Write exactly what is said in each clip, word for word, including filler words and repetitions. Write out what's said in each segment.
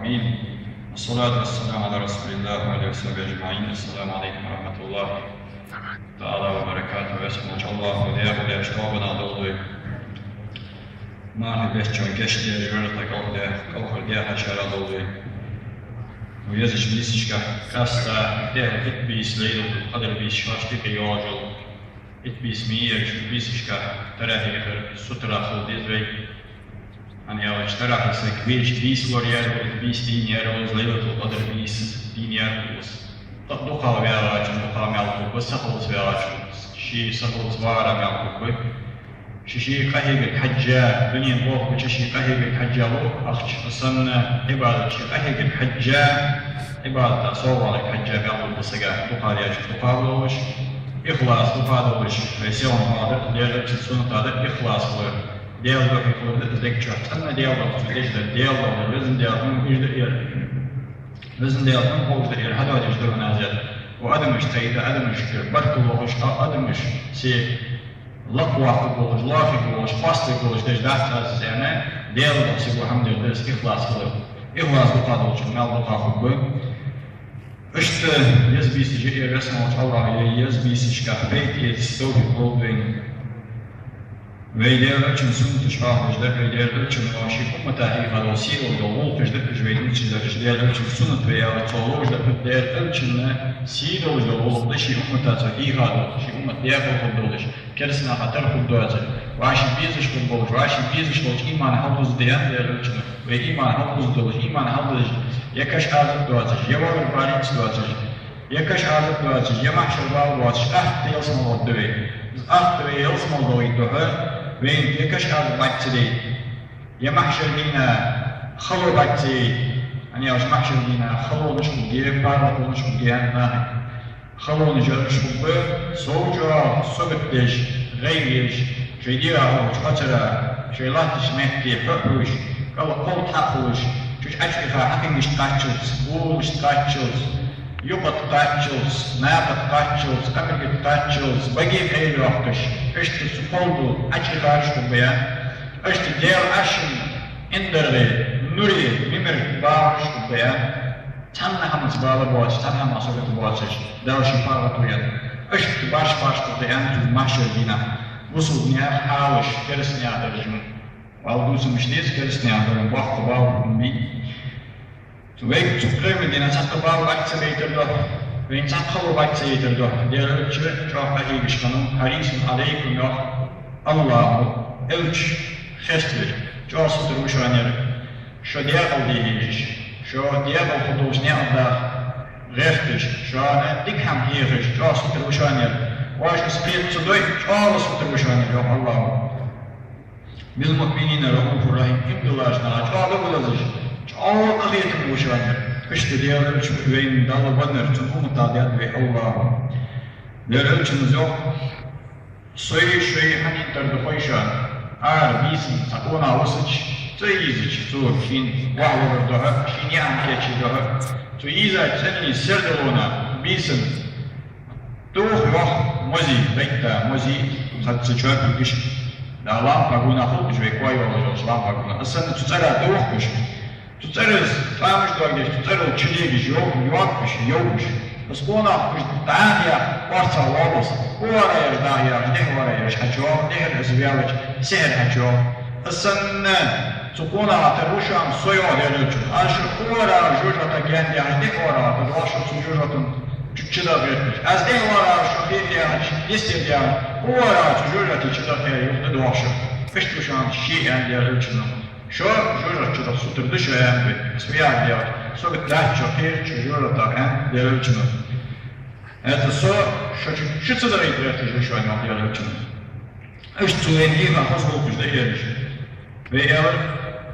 الرحيم. والصلاة والسلام على رسول الله وعلى آله وصحبه أجمعين. السلام عليكم ورحمة الله تعالى وبركاته. Веза волча АллахӀа декъала деш, тоабанах долда вай. Мархий бетта гешт деш, жоьжахатех кӀалхардаьхачарех долда вай. Вай езача бийсашка къаьстта тӀехьа итт бийса Лайлатул-Къадр бийсаш хьош тӀекъайоагӀаш йола. Итт бийса ма йий ераш, бийсашка таравихьара сутара хила деза вай. ХӀана аьлча таравихьа саг вийча бийса лораяр, вай бийса дийна яр, вай Лайлатул-Къадр бийса дийна яр. Укх дукхагӀа ваьгӀачун дукхагӀа маьл хургба, сахиллалца ваьгӀачун ший сахиллалца вагӀара маьл хургба. Ший-ший къахьегарга хьежжа, дунен болх беча ший къахьегарга хьежжа лу ахча, санна Ӏибадата ший къахьегарга хьежжа, Ӏибадата совгӀатага хьежжа маьл хургба сага, дукхагӀа даьчун дукхагӀа долаш, ихлас дукхагӀа долаш, вай сийлахь хӀама да, Даьла Элчан суннат да ихлас хилар. Даьла духьа хилар да из дег чу, цӀена Даьла духьа цо деш дар, Даьла духьа, Везан Даьла хӀама уж да ер. Везан Даьла хӀама ховш да ер, хьадоагӀаш да хьона аз ер. Укх адамашта цхьайда, адамашкара барт лохаш, а адамаш се лакхваккха волаш, лоархӀаргволаш, хоаставаргволаш деш дац аз из аьнна, Даьла духьа саго хӀама дер да из ихлас хилар. Ихлас дукхагӀа долчунна маьл дукхагӀа хургба. Иштта еза бийса жиъ я, Веза волча АллахӀа, ер еза бийсашка пайда эца товфикъ лолда вайна. Вай Даьла Элчан суннаташ хьоахадеш да, вай Даьла Элчано ший уммата хьийха дола сий долаш дола гӀулакхаш да уж вай дувцаш дараш. Даьла Элчан суннат вай аьлча цо ловш да, Даьла Элчан сий долаш дола гӀулакх да ший уммата цо хьийха дола, ший уммат декъала хургдолаш, кераста наха тара хургдоацаш, вӀаший безаш хургболаш, вӀаший безаш болча иман хьалдузаргда аьнна Даьла Элчано. Вай иман хьалдузаш долаш, иман хьалдузаш, е каша Ӏазап доацаш, е валар балийца доацаш, е каша Ӏазап доацаш, е махьшара бала боацаш, атта ялсмала гӀоргда вай. Атта вай ялсмала догӀийта духьа, вайна е каша Ӏазап бӀарга ца дайта, е махьшара дийнахьа хало бӀарга ца яйта. ХӀана аьлча махьшара дийнахьа халонаш хургья, паргӀатонаш хургья наха. Халонаш ераш хургба, сов чӀоагӀа сагот деш, гӀайгӀа еш, шоай дегӀа хьалхарча хьоцара, шоай латтача метте хьо а хьувш, кӀал-кховда хьа а хулаш, чу чу Ӏочуйха хьакхиймашта кхаччалца, гуллашта кхаччалца, юкъа тӀа кхаччалца, накха тӀа кхаччалца, къамарга тӀа кхаччалца, баге къайлайоахаш, иштта цу кхоллал Ӏочуйхараш хургба, аьнна. Иштта Даьла Ӏаршан ӀиндаргӀе, нуре, мимар багӀараш хургба, аьнна. Цхьанна хӀамаца бала боацаш, цхьанна хӀамах сагот боацаш, Дала ший паргӀато енна. Иштта башха-башха хургда аьнна цо махьшара дийнахьа. Бусалба наьха хьалаш, кераста наьха дарж ма вала дувцаш деза, кераста наьха дарж боккха бала хургбий. Вайга цу къемата дийнахьа цхьаккха бала бӀарга ца байтар духьа, вайна цхьаккха хало бӀарга ца яйтар духьа, Даьла Элча чӀоагӀа къахьегаш хиннав, хьарисун Ӏалайкум йоах АллахӀа, Элча хеставир, чӀоагӀа сутара ва шоана ер. Шо декъала де хьежаш, шо декъала хургдолча наькъа даха гӀерташ, шоана дика хӀама хьехаш, чӀоагӀа сутара ва шоана ер. Оаш из кхета ца дой, чӀоагӀа сутара ва шоана ер, йоах АллахӀа. بالمؤمنين رءوف رحيم, иман диллача наха чӀоагӀа догӀа лазаш, чӀоагӀа къахетам болаш ва ер. Иштта Даьла Элча вайна Дала веннар, цун умматах даьд вай АллахӀа. Даьла Элчано йоах: «Сой, шоай хьанна тара да хой шоана? Ара бийсан цхьа къонах висача, цӀа ийзача, цо шийна вахь валар духьа, шийна яа хӀама кийчъе духьа, цо ийзача цӀенна сердалонах, бийсан, дувха, йоах, мозе, гӀайтта мозе, хаза чоапилгаш, да, лампа гонахьа хул уж вай кхоа йолаш йолча лампа гонахьа. Из санна цу цӀера дувхаш, цу цӀераз тӀамаш доагӀаш, цу цӀерал чу дегаш, йо-, йоагӀаш, йовгаш. Из къонах уж дӀахо орцагӀа воаллалца, ора ераш дӀахо, дехьа ора ераш хьачуйоагӀа, дехьара из ваьлча, сехьара хьачуйоагӀа. Из санна цу къонахах тара ва шоана со, йоах Даьла Элчано. Аз шоана ора жожагӀатах гаьна даьхача, дехьа ора тӀадоагӀа шо цу жожагӀатен чу, чу дӀагӀерташ. Аз дехьа ора шо хетаяьхача, йистера даьхача, ора цу жожагӀате чу дӀагӀера юха тӀадоагӀа шо. Иштта ва шоана ше, аьннад Даьла Элчано. Шо жожагӀата чу дӀа сутара да шо, аьннад вай. Аз вай яхар даьхача, сагот дац шо кхерача жожагӀатах, аьннад Даьла Элчано. ХӀаьта со шо чу, чу ца дӀагӀийта гӀерташ ва шоана, йоах Даьла Элчано. Иштта цо вайна хьийха хоза гӀулакхаш да ераш. Вай аьлар,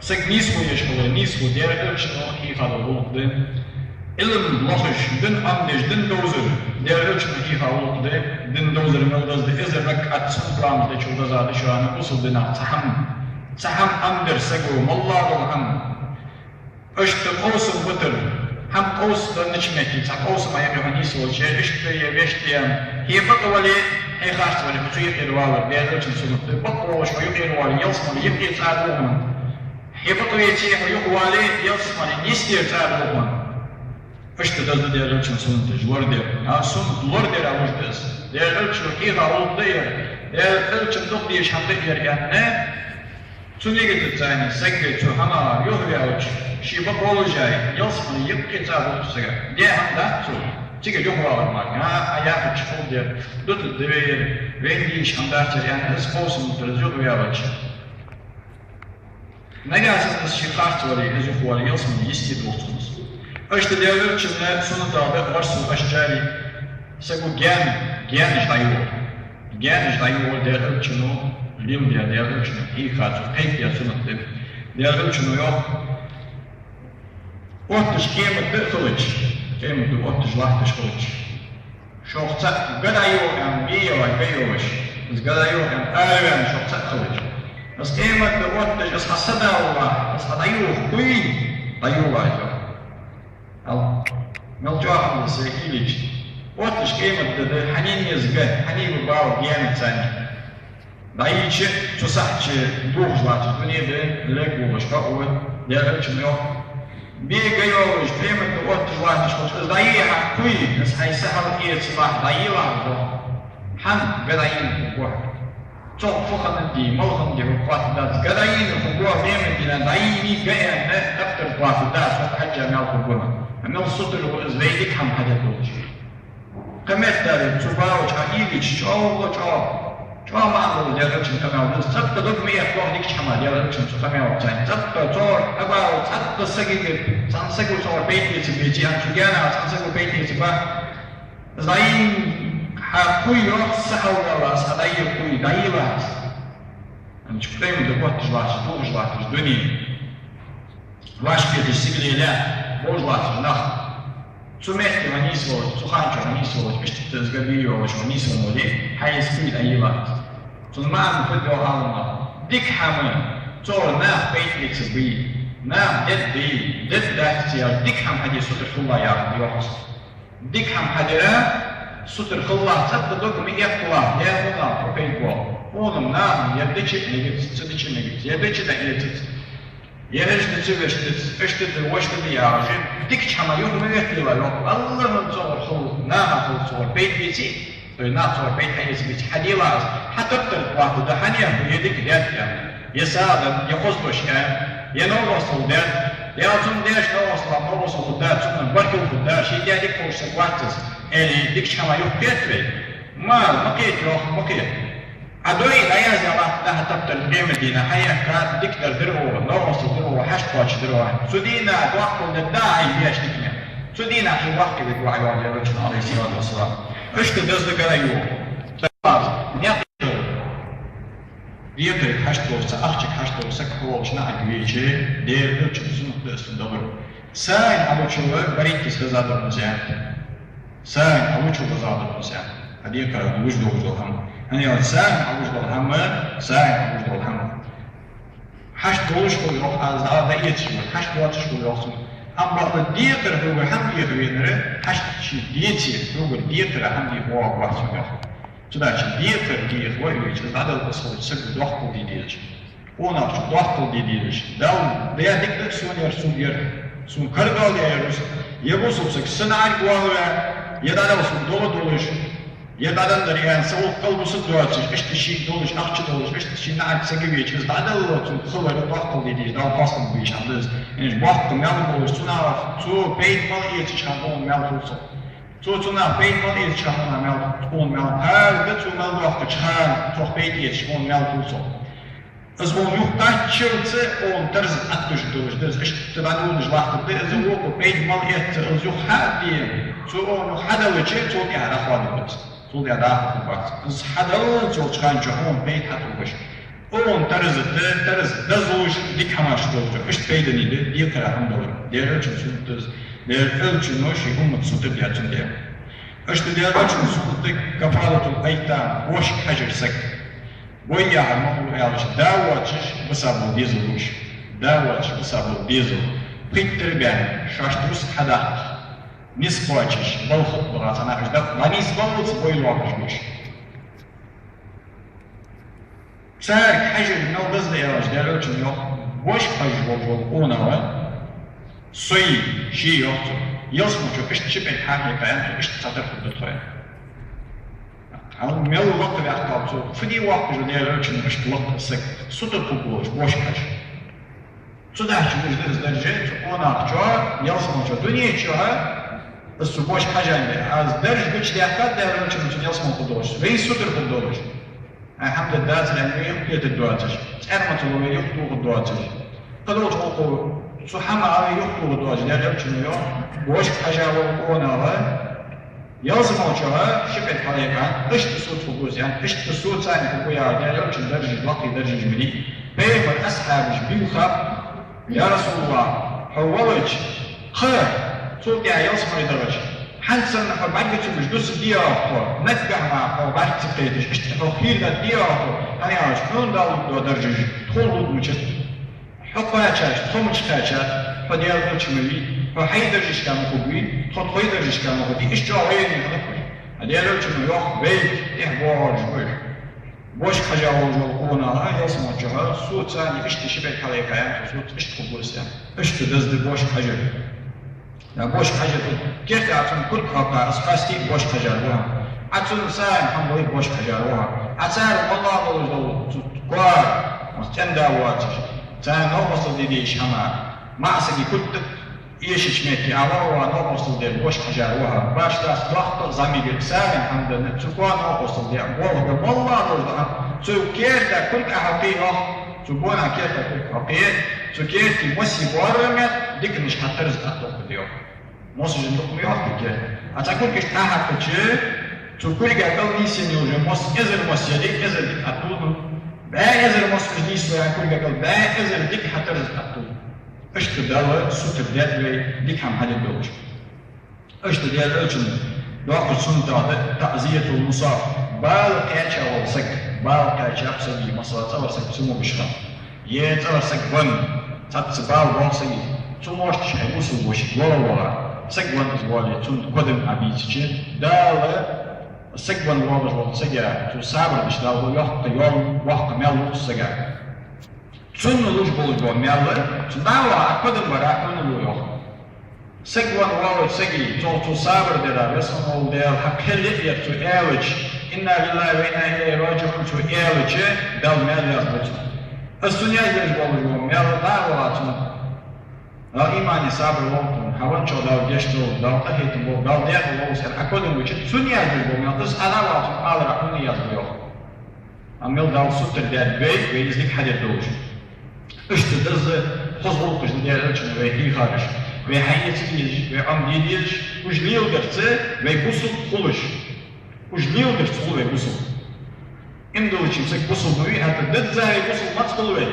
саг нийсхо еш хилар, нийсхо Даьла Элчано хьийха дола гӀулакх да. Ӏилма лохаш, дина Ӏомадеш, дин довзар Даьла Элчано хьийха гӀулакх да. Дин довзар мел деза да? Эзар ракаӀат суннат ламаз дечул деза да шоана, бусалба динах цхьа хӀама, цхьа хӀама Ӏомадар саго, моллагӀа дола хӀама. Иштта къовсам битар. ХӀама къовса деннача метте, цхьа къовсам Ӏа юкъе хьо нийсвелча, иштта е вешта, е хье бакъ вале, хье харц вале, хьо цу юкъера валар, Даьла Элчан суннат да, бакъ волаш хьо юкъера вале, ялсмале юкъе цӀа догӀа хьона. Хьо бакъвеце, хьо юхавале, ялсмале йистера цӀа боху. Иштта деза да Даьла Элчан суннаташ лорадар. А суннат лорадара луш да из. Даьла Элчано хьийха гӀулакх да ер, Даьла Элчан дукха дезаш хӀама да ер аьнна, цу нигатаца цхьана саг цу хӀамах юхаваьлча, ший бакъо луш а, ялсмале юкъе цӀа боху сага. Де хӀама дац цо. Цига юхавалар мара, а, а яхача хул дер, дутаргда вай ер, вайна дезаш хӀама дац ер аьнна, из кховсам тӀара из юхаваьлча. Нагахь санна из ший харц вале, из юхавале, ялсмале йисте доху цунна из. Иштта Даьла Элчан суннатах да гӀар су ашчари, саго гаьна, гаьнаш дӀайолу. Гаьнаш дӀайолу Даьла Элчано леладаь, Даьла Элчано хьийха, цо кхайкадаь суннат да. Даьла Элчано йоах: отташ къемат ди хилча, къемат ди отташ латташ хилча, шух цхьаъ га дӀайоагӀа аьнна, бе йоагӀа, га йоагӀаш, из га дӀайоагӀа аьнна, араваьнна шух цхьаъ хилча, из къемат ди отташ, из хьа са далалахь, из хьа дӀайоагӀа кхуй дӀайолалахь. Ал, мел чӀоагӀа хӀама да са хилча, отташ къемат ди да, хьанийна еза га, хьанийна бала гаьна царна. ДӀайича, цу сахьте дохаш латташ дуне да, лергволаш бакъо, Даьла Элчано йоах: бе га йолаш, къемат ди отташ латташ хилча, из дӀайийхьа кхуй, из хьай са хьалъэцалахь, дӀайийлахь хьо. ХӀана га дӀайийна хьо гохь? Цох фу хиннад, мала хиннад хьога хаттаргдац. Га дӀайийна хьо гохь, къемат дийнахь дӀайийний га аьнна, тӀаптар хаттаргдац, хьо хьажжа мел хургва. Мел сутара ва из, вай дика хӀама хьадеш долаш. Кхы метта вай цу балача хьаийдича, чӀоагӀа, чӀоагӀа, чӀоагӀа маӀан бола Даьла Элчан къамаьл да из. ЦӀаккха дог ма эккхалахь дикача хӀамах Даьла Элчан цу къамаьлах цхьана. ЦӀаккха цхьа хӀама, цхьа саг, цхьан саго цхьа хӀама пайда эца безе, цу гаьнах цхьан саго пайда эца беза. Из дӀайийна хьа кхуй, йоах, са хьалдалалахь, са дӀайийхьа кхуй, дӀайийлахь из. Амма чу къемат ди отташ латташ, дохаш латташ дуне. Ваш кхеташ сигале лаьа, божа латташ нах. Цу метте хьо нийсвелча, цу хана чу хьо нийсвелча, иштта из га бе йолаш хьо нийсвенна вале, хьай са кхуй дӀайийлахь из. Цун маӀан фуд йоах Ӏаламнаха? Дика хӀама, цох нах пайда эца бий, нах дед дий, дед дац ца яьлча, дика хӀама хьаде сутара хилалахь яхар йоах цо. Дика хӀама хьадара сутара хилалахь, цӀаккха дог ма эккхалахь, Даьла къонах тхо пайда боагӀа. Хьона-м, наха-м ер дича а мегац, ца дича а мегац, ер дича дӀаэцац, ер иштта ца вешта дац, иштта да, вешта да яхаш, дикача хӀамах юха ма ветталахь, йоах. АллахӀа цунгара хила, наха хила цунгара пайда эций, то есть нах цунгара пайда хьаэца беза, хьаделахь из, хьа тӀаптар хаттаргда, хьанех хьо, е дика даьд аьнна, е сагӀа даьд, е хоза дош аьнна, е новкъостал даьд, е цунна деш новкъостал, новкъостал хургдац, цунна баркал хургдац, ший даь дика ховш саг вац из, аьле, дикача хӀамах юхакхета вай? Мара, ма кхета, йоах, ма кхета. Ӏа дой дӀаязъяь латтаргда хьа тӀаптар къемат дийнахь, хьаехка дикадар дир оаха, новкъостал дир оаха, хьашт кхоачашдир оаха. Цу дийнахь доккхал дергда Ӏа деш диканех. Цу дийнахь хьо баккхий варгва Ӏа, йоах Даьла Элчано, Ӏалайхи ссалату вассалам. Иштта деза да га дӀайоагӀа. Декхарга хьашт долаш, цу ахчанга хьашт долаш саг хьо волча наӀарга веъча, Даьла Элчан суннат да из цунна далар. СагӀийна хьавоалавар баритас хезадар хьона из аьнна. СагӀийна хьавоалавар хезадар хьона из аьнна. Хьа декхарга луш долаш дола хӀама. ХӀана аьлча сагӀийна хьалуш дола хӀама, сагӀийна хьалуш дола хӀама. Хьашт долаш хул, йоах, аз дӀа дӀаэцаш вар, хьашт доацаш хул, йоах цунга. Амма бакъда декхар хьогара хӀама деха венар, хьашт ше деце, хьогара декхар хӀама деха воагӀаргвац цунна, йоах. Цудухьа декхар деха ваьлча, из дӀадала аса волча сага доккхал де дезаш. Къонахчо доккхал де дезаш. Далла, Даьла, дика да сона ер, сога ер, сона кара дола ер, е бусалба саг са наӀарга вахаваь, е дӀадала сона дола долаш, е дӀадала дар аьнна, са гӀулакх кхалбусаргдоацаш, иштта шийга долаш, ахча долаш, иштта ший наӀарга саг веъча, из дӀадала цунга хилар доккхал де дезаш, Далла хоастам беш хӀама да из. Иштта боккха маьл болаш, цунах цо пайда мел эцача хана хьона маьл хул цох. Цо цунах пайда мел эцача хана хьона маьл хул, хьона маьл хул. ХӀара га цо мел доаккхача хана цох пайда эцача хана маьл хул цох. Из хьона юхакхаччалца хьона тарза тӀатоьшуш долаш да из, иштта дӀадолалуш латтаргда из, вокхо пайда мел эцача, из юха хьаде, цо хьона юха хьаделча, цул тӀехьа дӀахоадергда из. Цул тӀехьа дӀахо хургвац. Из хьаделлалца йолча хана чу хьона пайда хьатӀаоьшу. Хьона тарза да, тарза дазлуш, дика хӀамаш долаш, иштта пайдане да декхар хӀама далар. Даьла Элчан суннат да из, Даьла Элчано ший уммат сутара даьд цунна тӀа. Иштта Даьла Элчан суннат да кафалатул айтам, вошка хьажар саг. Бой яхар ма хул аьлча, да воацаш бисаболча дезал луш. Да воацаш бисаболча дезал. Пхийтта тара баьнна, шоашта рузкъа хьадаккха. Низ кхоачаш, балха а баха цхьа нах, уж дӀа-, дӀанизбаллалца бой лоархӀаш луш. Царга хьажар мел деза да аьлча, Даьла Элчано йоах, Бошка хьажа волаш вола къонах ва, сой, ше йоах цо, ялсмалчо иштта ши пӀелг хьахьекха аьнна, иштта цхьатарра хургда тхо аьнна. Хьал мел лакха ваьккхав цо, фу де воаккхаш ва Даьла Элчано иштта лакха саг, сутара хургволаш бошка хьажа. Цудухьа уж дирза дарже, цу къонахчо, ялсмалчо, дунен чу а, из цу бошка хьажа аьнна, аз дарж гучадаьккхад Даьла Элчано цу ялсмале хургдолаш, вай сутара хургдолаш. Ай, хӀама дергдацар аьнна, вай юхакхетаргдоацаш, цӀермацало вай юхатохарг доацаш, кхыдолча гӀулакхо цу хӀамах вай юхатохаргдоацаш, Даьла Элчано йоах, бошка хьажа вола къонах ва, ялсмалчо ши пӀелг хьалъяьккха, иштта соца хургва из аьнна, иштта соца царна хургва яхар, Даьла Элчан даржаш, лакхе даржаш ма дий. Пайхамара асхьабаша бийхаб: «Я РасулаллахӀ, хьо валача, кхы, цул тӀехьа ялсмале дахача, хӀанз санна хьо бӀаргацамаш дусаргдий оаха тхо, наггахьа мара хьо бӀарга ца кхеташ, иштта хьох хийла даргдий оаха тхо, хӀана аьлча хьона Дала лургдола даржаш тхона лургбац». Хьо кхоачаш, тхо мича кхаьчад, хьо Даьла Элча ма вий, хьо хьай даржашка ма хургвий, тхо тхоай даржашка ма хургдий, иштта чӀоагӀа вайна хӀама хургва. А Даьла Элчано йоах, вай тӀехьа боагӀараш ба уж. Бошка хьажа волаш вола къонах ялсмалчо соца царна иштта ши пӀелг хьалъяьккха аьнна, соца иштта хургва из аьнна. Иштта деза да бошка хьажар. Даь бошка хьажар, керта Ӏа цун кулг хьокха, из хьаста бошка хьажар ва хьо. Ӏа цунна сагӀийна хӀама бой, бошка хьажар ва хьо. Ӏа цар моллагӀа долаш дола цу коа, цӀен-да воацаш, царна новкъостал де дезаш хӀама, маӀа сага кулг тӀа эшача метте Ӏа ваха новкъостал дер бошка хьажар ва хьо. Башха дац доккха а зӀамига а сагӀийна хӀама денна, цу коа новкъостал де, болх бе, моллагӀа долаш дола хӀама, цу керта кулг Ӏа хьокхе йоах, цу гонахьа керта кулг хьокхе, цу керта мосий боарам метта диканаш хьатарза тӀатохаргда йоах. Мосаш дукха ма йоахк-кх. А цхьа кулг иштта Ӏохьаькхача, цу кулга кӀал нийсъенна йола мос, эзар мос яле, эзар дика хьатуллу. БӀаь эзар мос уж нийслой кулга кӀал, бӀаь эзар дика хьатарза хьатуллу. Иштта Дала сутара даьд вай дика хӀама хьадергдолаш. Иштта Даьла Элчан доккхача суннатех да таӀзиятул мусафир, бала кхаьча вола саг, бала кхаьчаб сага, масала, цӀавара саг цамогаш хинна. Е цӀавара саг венна, цхьацца бала боагӀа сага, цу моттигашка хьай бусалба воша гӀолла ваха, саг венна из воале, цунна кодам Ӏа бийцача, Дала саг венна воаллаш волча сага, цо сабар дича, Дала йоккха йоал, воккха маьл лу цу сага. Цунна луш болаш бола маьл, цунна дӀа а ваха, кодам бара хьона лу йоах. Саг венна воаллача сага, цо, цо сабар дир, Веза хинна вола Даьла, хьа кхел яр цо аьлча, «إنا لله وإنا إليه راجعون» цо аьлча, Дала маьл язду цунна. Из цунна яздеш болаш бола маьл дӀа а ваха цунна. Дала имане, сабаре лолда хьона, хьа венначоа Дала гешт долда, Дала къахетам болба, Дала декъала волва аьнна, Ӏа кодам бича, цунна яздеш бола маьл, из Ӏа дӀа а ваха цунна алар хьона яздергда йоах. Амма мел Дала сутара даьд вай, вайна из дика хьадергдолаш. Иштта деза хоза гӀулакхаш да Даьла Элчано вай хьийхараш, вай хьаэца дезаш, вай Ӏомаде дезаш, уж леладарца вай бусалба хулаш. Уж леладарца хул вай бусалба. Иман долча сага бусалба ма вий, хӀаьта дизза вай бусалба маца хул вай?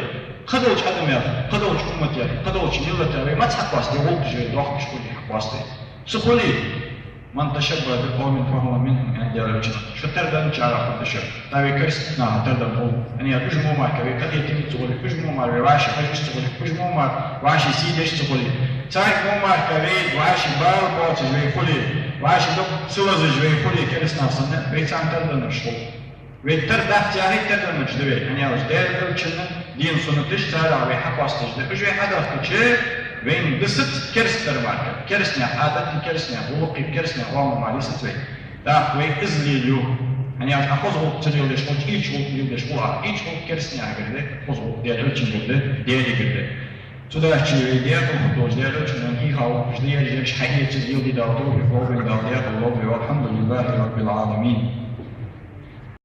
Кхыдолча адамех, кхыдолча умматех, кхыдолча миллатех вай маца хьакъоастаде, гӀулакхаш вай доккхаш хуле хьакъоастаде? Цу хуле. «من تشبه بقوم فهو منهم», аьннад Даьла Элчано. Шо тарденначарех хургда шо. ТӀаккха вай кераста наха тарденна хул. ХӀана аьлча уж мо мара вай къахетаме ца хуле, уж мо мара вай вӀаши хьожаш ца хуле, уж мо мара вӀаши сий деш ца хуле, царга мо мара вай вӀаши бала боацаш вай хуле, вӀаши дукха ца лазаш вай хуле, кераста нах санна, вай царна тарденнараш хул. Вай тара дац яхе, тарденнараш да вай, хӀана аьлча Даьла Элчан дина суннаташ царех вай хьакъоасташ да. Уж вай хьадахкача, вайна дисац кераста дар мара, кераста наьха Ӏадаташ, кераста наьха гӀулакхаш, кераста наьха оамал мара дисац вай. ТӀаккха вай из лелаю. ХӀана аьлча Ӏа хоза гӀулакх ца леладеш хилча, ийрча гӀулакх леладеш хул Ӏа. Ийрча гӀулакх кераста наьхагара да, хоза гӀулакх Даьла Элчангара да, Даьлагара да. Цудухьа вай декъала хургдолаш Даьла Элчано хьийха гӀулакхаш да ераш, ераш хьаэца леладе Дала товфикъ лолда вайна, Дала декъала волва вай. والحمد لله رب العالمين.